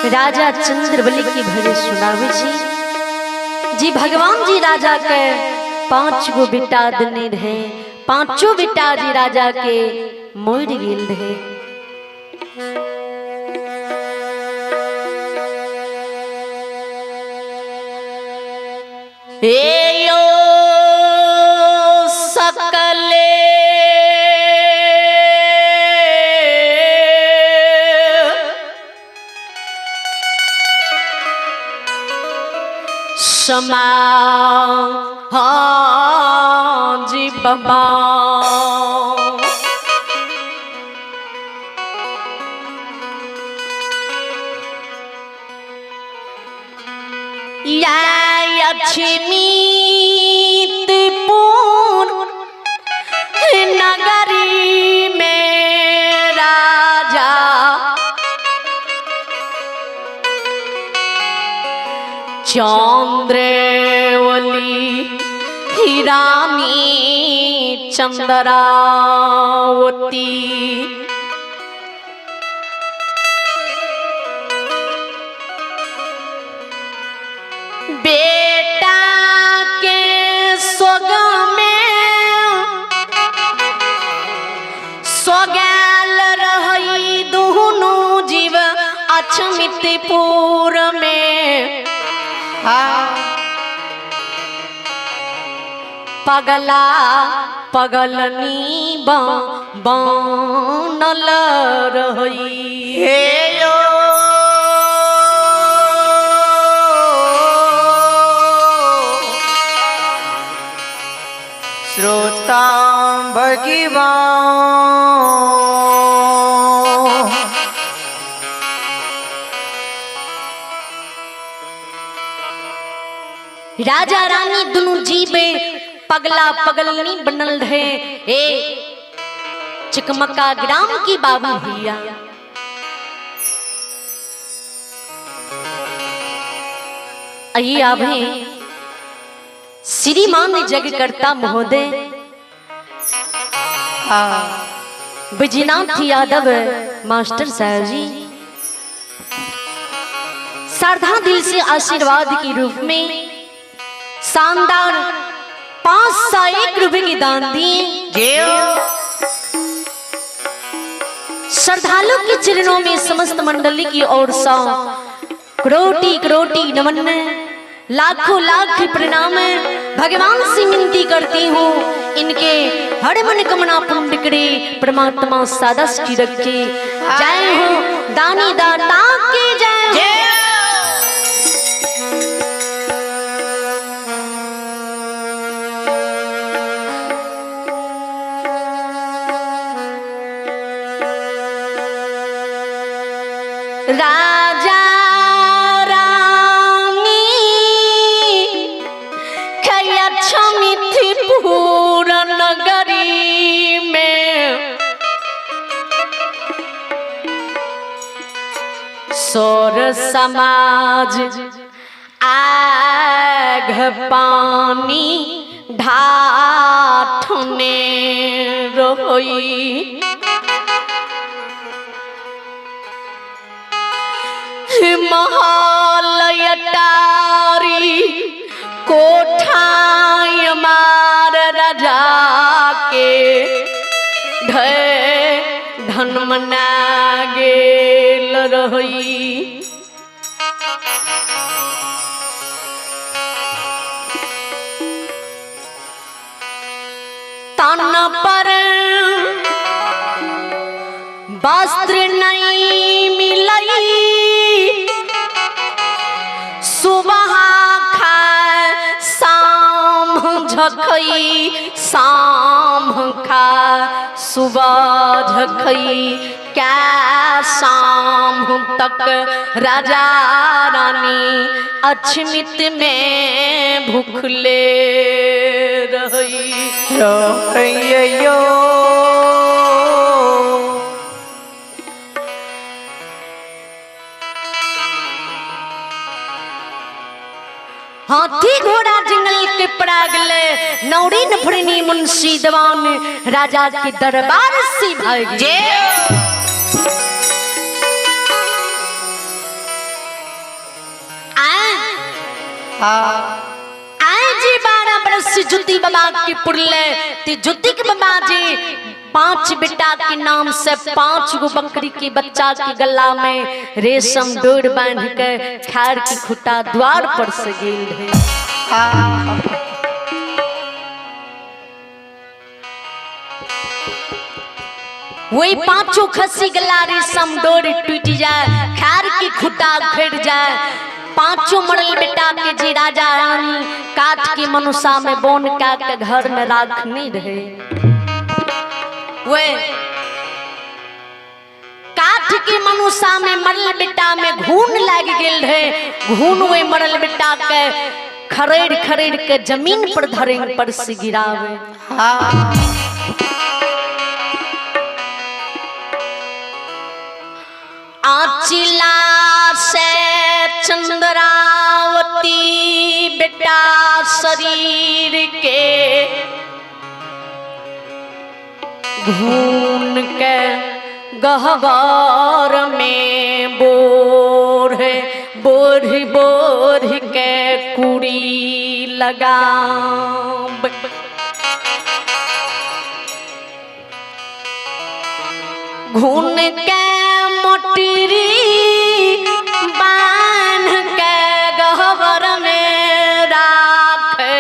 राजा चंद्रबली की भजन सुनावे छी। जी भगवान जी राजा के 5 गो बेटा देने रहे, पांचों बेटा जी राजा के मर गेल रहे। हे यो सकले समा हाँ जी बाबा या लक्ष्मीपुर नगरी में राजा चंद्रवली रानी चंद्रावती बेटा के सोग में सोगैल रही दुनू जीव अछमितपुर में। पगला पगलनी बनल रही। हे यो श्रोता भगवान राजा रानी दुनू जीवे पगला पगलनी बनल रहे। ए चिकमका ग्राम की बाबू भैया आइए आभे श्रीमान जगकर्ता महोदय विजयनाथ यादव मास्टर साहब जी श्रद्धा दिल से आशीर्वाद के रूप में शानदार 501 रुपए की दान दिए। श्रद्धालु के चरणों में समस्त मंडली की ओर से करोटी करोटी नमन, लाखों लाख प्रणाम। भगवान से विनती करती हूँ इनके हर मन कमना पूर्ण करे, परमात्मा सदा सुखी रखे। जय हो दानी दाता के जय हो। राजा रानी लक्ष्मीपुर नगरी में सौर समाज आग पानी ढाठने रोई। महालयटारी कोठाय मार राजा के ढे धन मना गेल रही। तन पर वस्त्र नहीं मिलई, सुबह खाए शाम झखई, शाम खा सुबह झखई, क्या शाम तक राजा रानी अछमित में भूखले रही। यो हाथी घोड़ा जंगल के परागले नौरी नफरनी मुंशी दीवान राजा के दरबार से भाग गए। आए जी 12 बरस से जुती बाबा के पुरले ते जुती के बाबा जी 5 बेटा के नाम से 5 गो बकरी के बच्चा के गला में रेशम डोर बांध के खार की खुटा द्वार पर से गेल रहे। वही 5 खसी गला रेशम डोर टूट जाए, खार की खुटा उखड़ जाए। 5 मरल बेटा के जी राजा रानी काट के मनुषा में बोन का के घर में राख नहीं रहे। वे काठ के मनुषा में मरल बेटा में घून लाग गेल रहे। घून वे मरल बेटा के खरेड़ खरेड़ के जमीन पर धरे पर से गिरावे। आचिला से चंद्रावती बेटा शरीर के घून के गहवर में बोर बोर बोर के कुड़ी लगा। घून के मोटरी बांध के गहवर में राखे।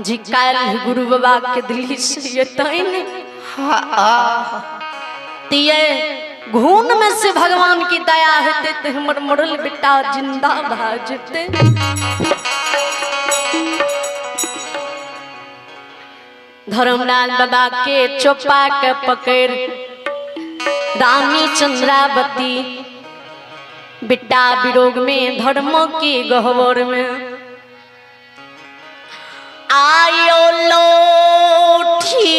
जी काल गुरु बाबा के दिल्ली से ये तिये घून में से भगवान की दया होते ते हमर मरल बेटा जिंदा भा जते। धर्मलाल बाबा के चौपा के पकड़ रानी चंद्रावती बेटा विरोग में धर्म के गहवर में आयो लोठी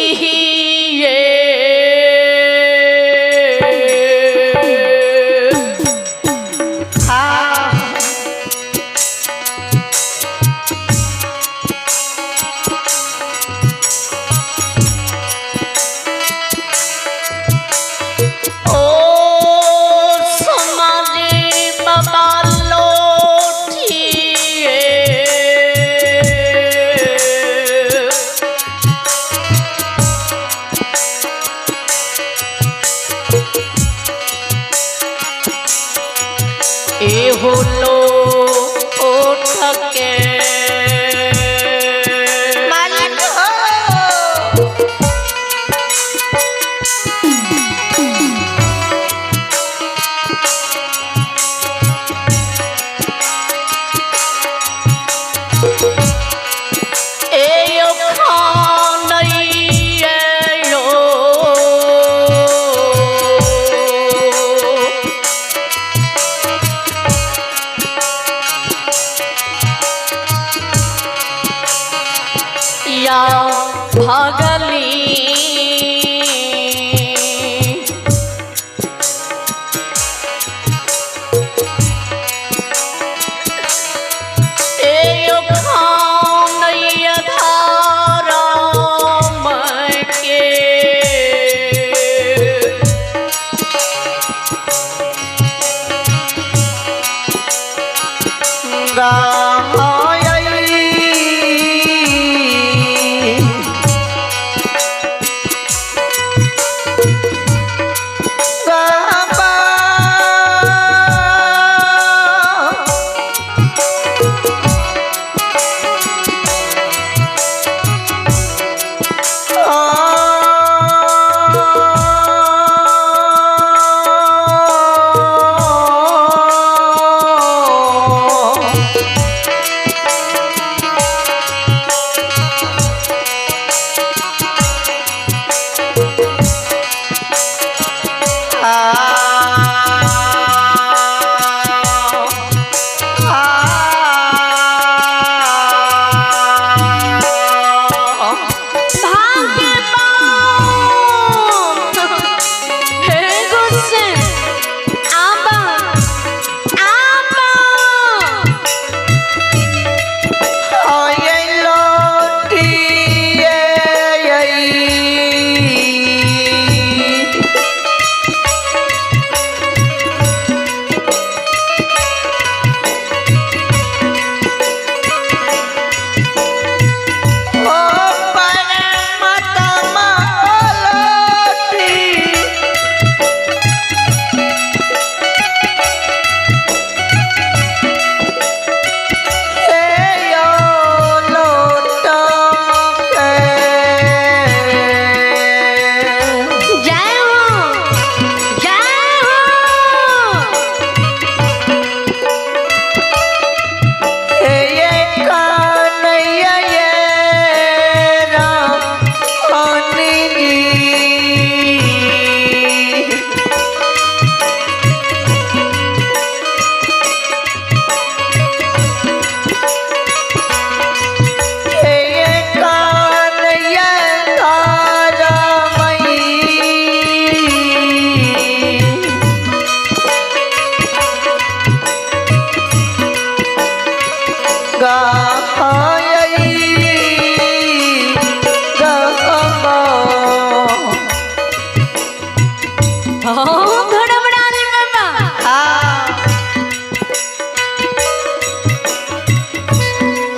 हाँ, धर्मराज बाबा।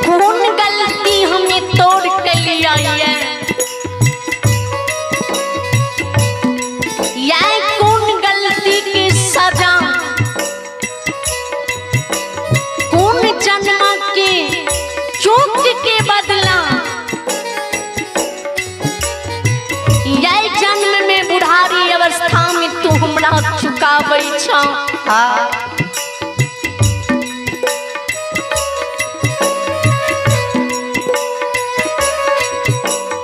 कौन गलती हमें तोड़ के लिया है? या कौन गलती की सजा, कौन जन्म के चूक के बदला यह जन्म में बुढ़ारी अवस्था में तू हमरा चुकाबै छा।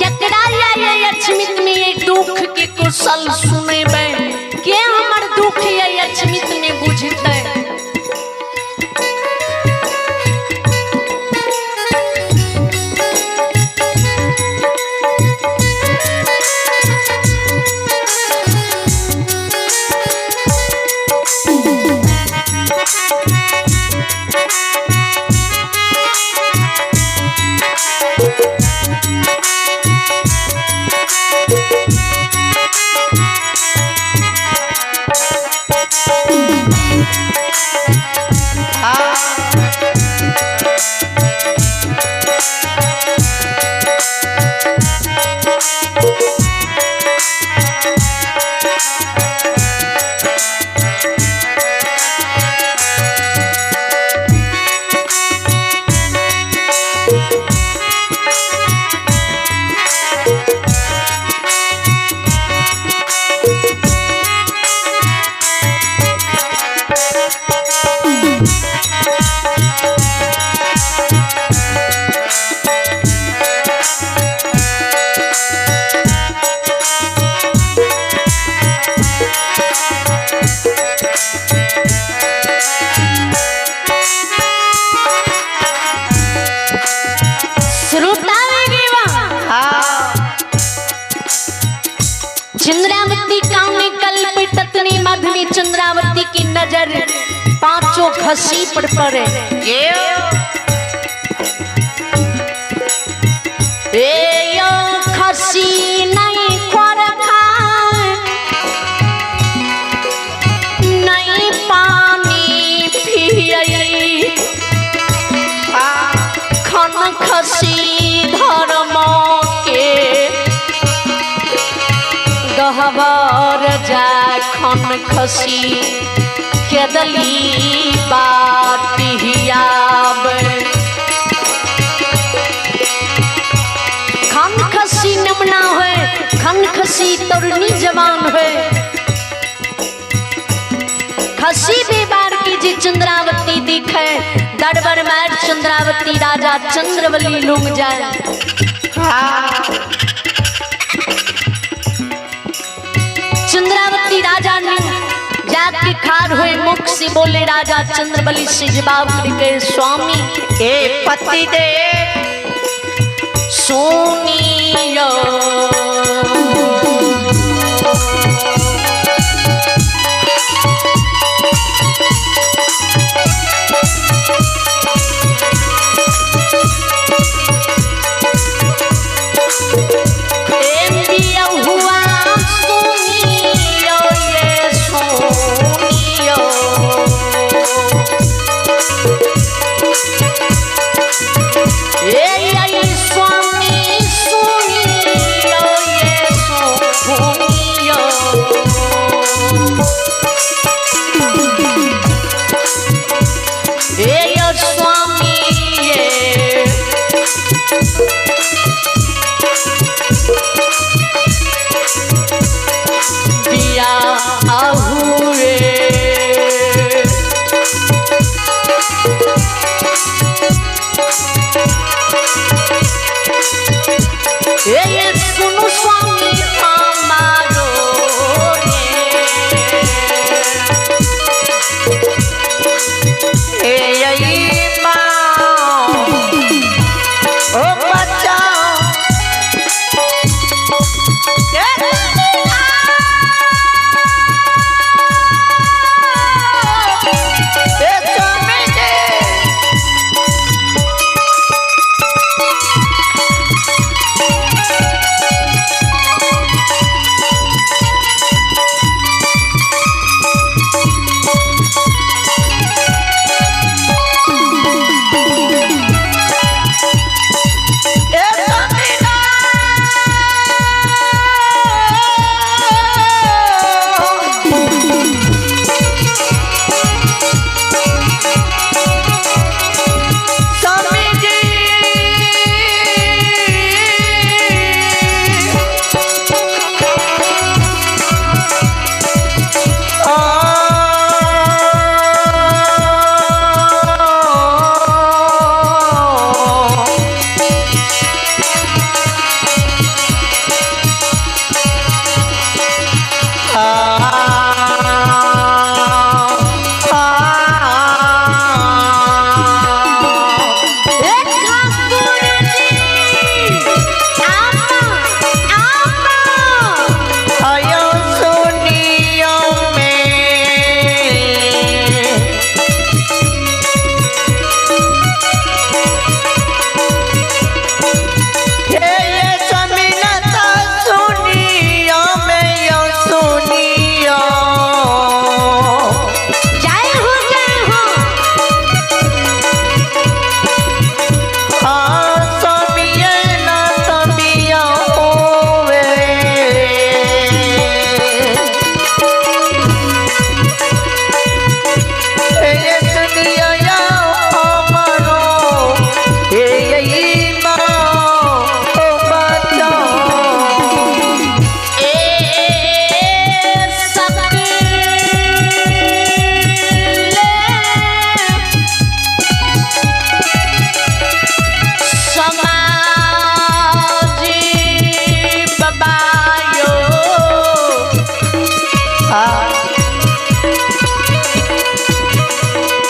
केकरा ये अछमित में ये दुख के कुशल सुनेबै, के हमर दुख ये अछमित में बुझतै? श्रोता चंद्रावती कामने कल्प ततनी मध में चंद्रावती की नजर पांचों खसी पर पड़े। ए यो खसी नहीं खोर खाए, नहीं पानी पिए, खन खसी धर्म के गहबर जा, खन खसी केदली बाटियाब। खन खसी नमना है, खन खसी तरुणी जवान है। खसी भी बार की जी चंद्रावती दिखे, दरबार में चंद्रावती राजा चंद्रवली लुंग जाए। चंद्रावती राजा ने जाके खार हुए मुख से बोले राजा चंद्रबली से जवाब करके, स्वामी ए पति दे सोनियो हुआ सुनियो ये सुनियो, ए आई स्वामी सुनियो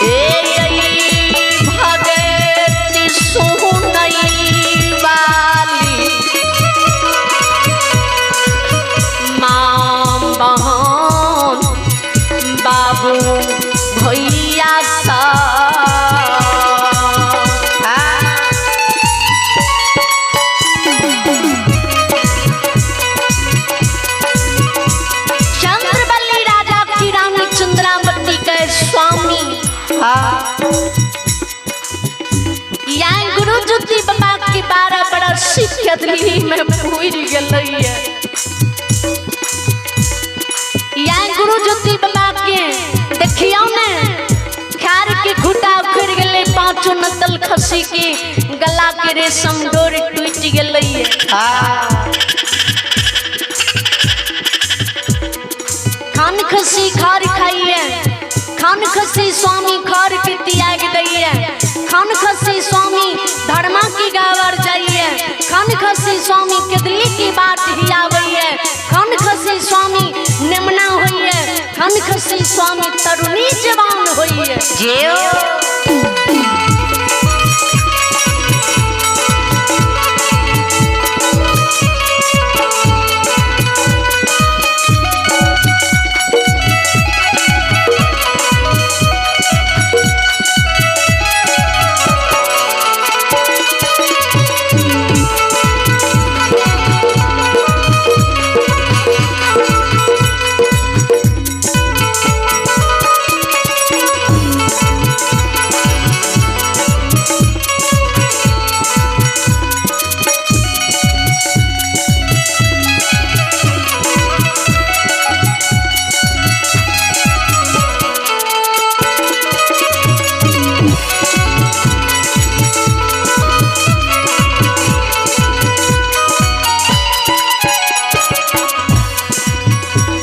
ए भगत सुनई वाली माँ बहन बाबू भैया सा। चंद्रबली राजा की रानी चंद्रावती के स्वामी या गुरु ज्योति बाबा के 12 बरस सिखली में पूर गेलै। या गुरु ज्योति बाबा के देखियौ ने खार के खूटा उखड़ गेलै, पांचों नतल खसी के गला के रेशम डोर टूट गेलै। खान खसी खार खाइए, खान खसी स्वामी खार के त्याग दैये, खान खसी स्वामी धर्मा की गावर जाइए, खान खसी स्वामी केदली की बाट ही आबैये, खान खसी स्वामी नेमना होइए, खान खसी स्वामी तरुणी जवान होइए। जियो।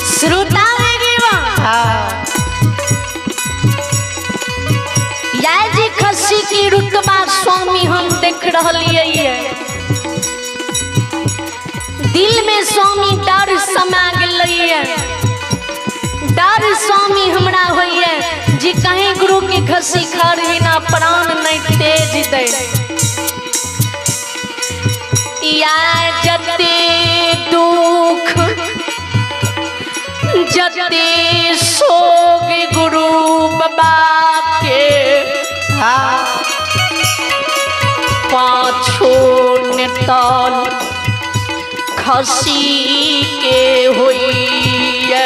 श्रोता या जे खस्सी की रुतबा स्वामी हम देख रहलियै, दिल में स्वामी डर समा गेलैये। डर स्वामी हमरा होइए जे कहीं गुरु के खस्सी खर बिना प्राण नहीं तेज दे। या जते दुख जते सोग गुरु बाबा के पाछो नेतल खसी के होइए।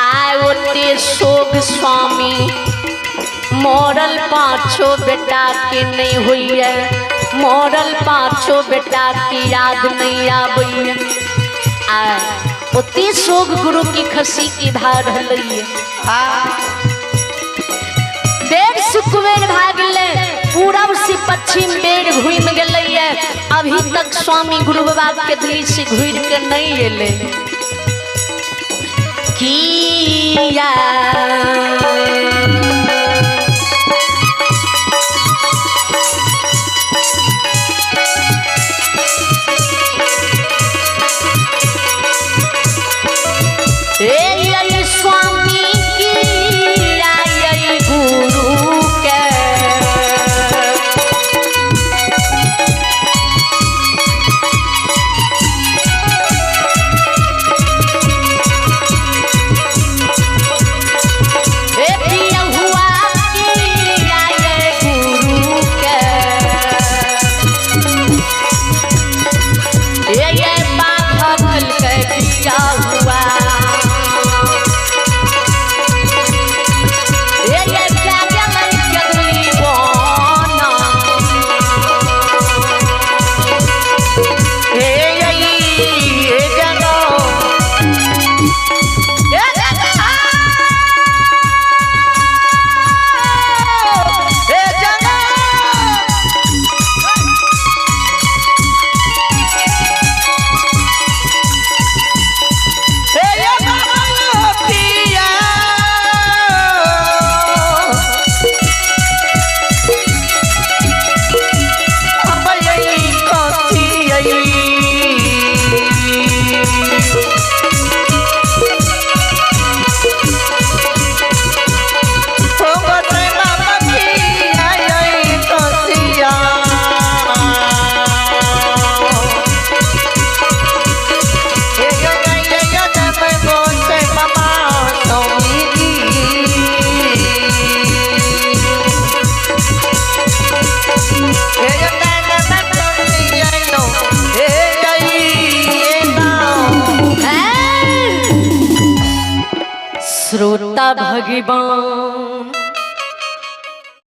आय ओते सोग स्वामी मरल पाछो बेटा के नहीं होइए, मरल पाछो बेटा की याद नहीं आबैये। आय ओते सोग गुरु की खसी की भार रहलैये। बेर सुकुबेर भागले, पूरब से पश्चिम बेर घूम गेलैये, अभी तक स्वामी गुरु बाबा के दिल से घूर के नहीं एले। किया ए स्वामी की आई गुरु के ए पिया हुआ की आए गुरु के ए ये बाखल के पिया हुआ। होता भगवान।